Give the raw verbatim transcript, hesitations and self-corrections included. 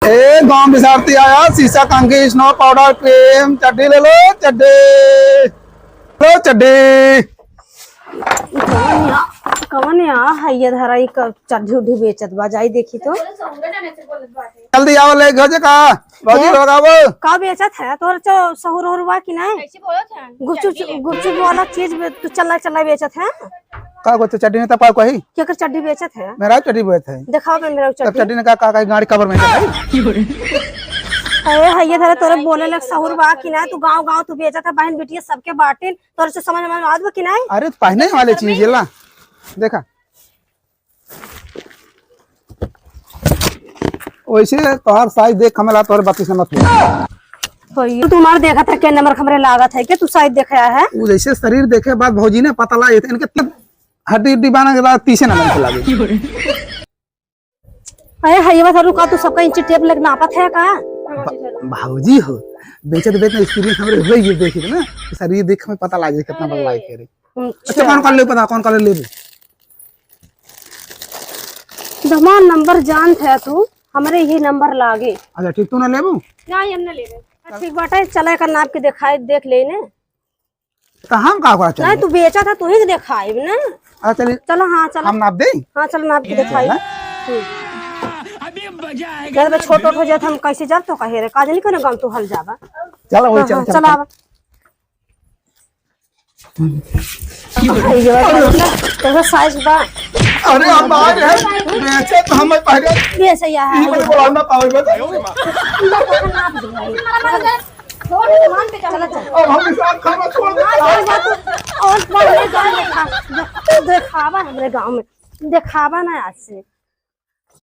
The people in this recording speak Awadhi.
ए, गांव बिसारती आया, शीशा, कंघी, स्नो पाउडर, क्रीम, चड्डी ले लो, चड्डी। लो चड्डी। कवन या, कवन या है ये धरा, ई क-, चड्डी उड्डी बेचत बा, जाई देखी तो। जल्दी आओ, ले घर से का, भौजी हैं? लोग आवो। का बेचत है? तोर चो-, सहूर उहूर बा कि नहीं? कैसे बोलत है? गुपचुप, चड्डी लेके। गुपचुप वाला चीज बे-, तू चल्ला चल्ला बेचत है? का को तो चड्डी नहीं, तब का कही? केकर चड्डी बेचत है? मेरा चड्डी बेचत है। दिखाओ बे मेरा तब चड्डी। चड्डी ने का, का, का गाड़ी कवर में है? अरे है ये धरे, तोरे बोले लग सहूर बा कि ना? तू गाँव गाँव तू बेचत है, बहन बिटिया सबके बाटिन, तोरे से समझ में आवत बा कि नहीं? अरे तो पहने वाले चीज है ला, देखा। वैसे तोहार साइज देख, हमें ला तोहरे बत्तीस नंबर हो। होई। तू हमार देखत है, के नंबर हमरे लागत है, के तू साइज देखे आया है? उ जैसे शरीर देखे बाद भौजी ने पता लागे, इनके त-, हड्डी उड्डी बाना के बाद तीसे नंबर के लागे। अरे हइया बता, रुका, तू सबका इंची टेप लेके नापत है का? ब-, भौजी हो, बेचत बेचत एक्सपीरियंस हमरे हो गई, देख ना, शरीर देख में पता लागे कितना बड़ा लागे रे। अच्छा, अच्छा। कौन कलर लेबू, बता, कौन कलर लेबू? हमार नंबर जानत है तू, हमरे यही नंबर लागे। अच्छा, ठीक, तू ना लेबू? नहीं, हम ना लेबे। हाँ, ठीक बाटे, चला एकर नाप के देखाई, देख ले ने। तो हम का करा नहीं, चलिए? तू बेचा था, तू ही के देखाई ना। अच्छा, चलिए। चलो, हाँ, चलो। हम नाप दें? हाँ, चलो, नाप के देखाई। चला। हम्म। अभी मजा आएगा। यार, बे छोट हो जात, हम कैसे जाब तो कहे रे, काज नहीं करे गाँव तू हल जाबा। चलो, वही हाँ, चल, हाँ, चल, चला चल। आवा। ये वाला मतलब, तोहरा साइज बा। अरे, हम आ रहे हैं। बेचे तो हम पहले। ये सही है। ये बोले, बोला ना पावे बस। चला, चला। अब हम इस आप खाना छोड़ दे। हाँ, सही बात। और पहले गाँव में खा-, तू देखावा हमरे गाँव में। देखावा ना आज से।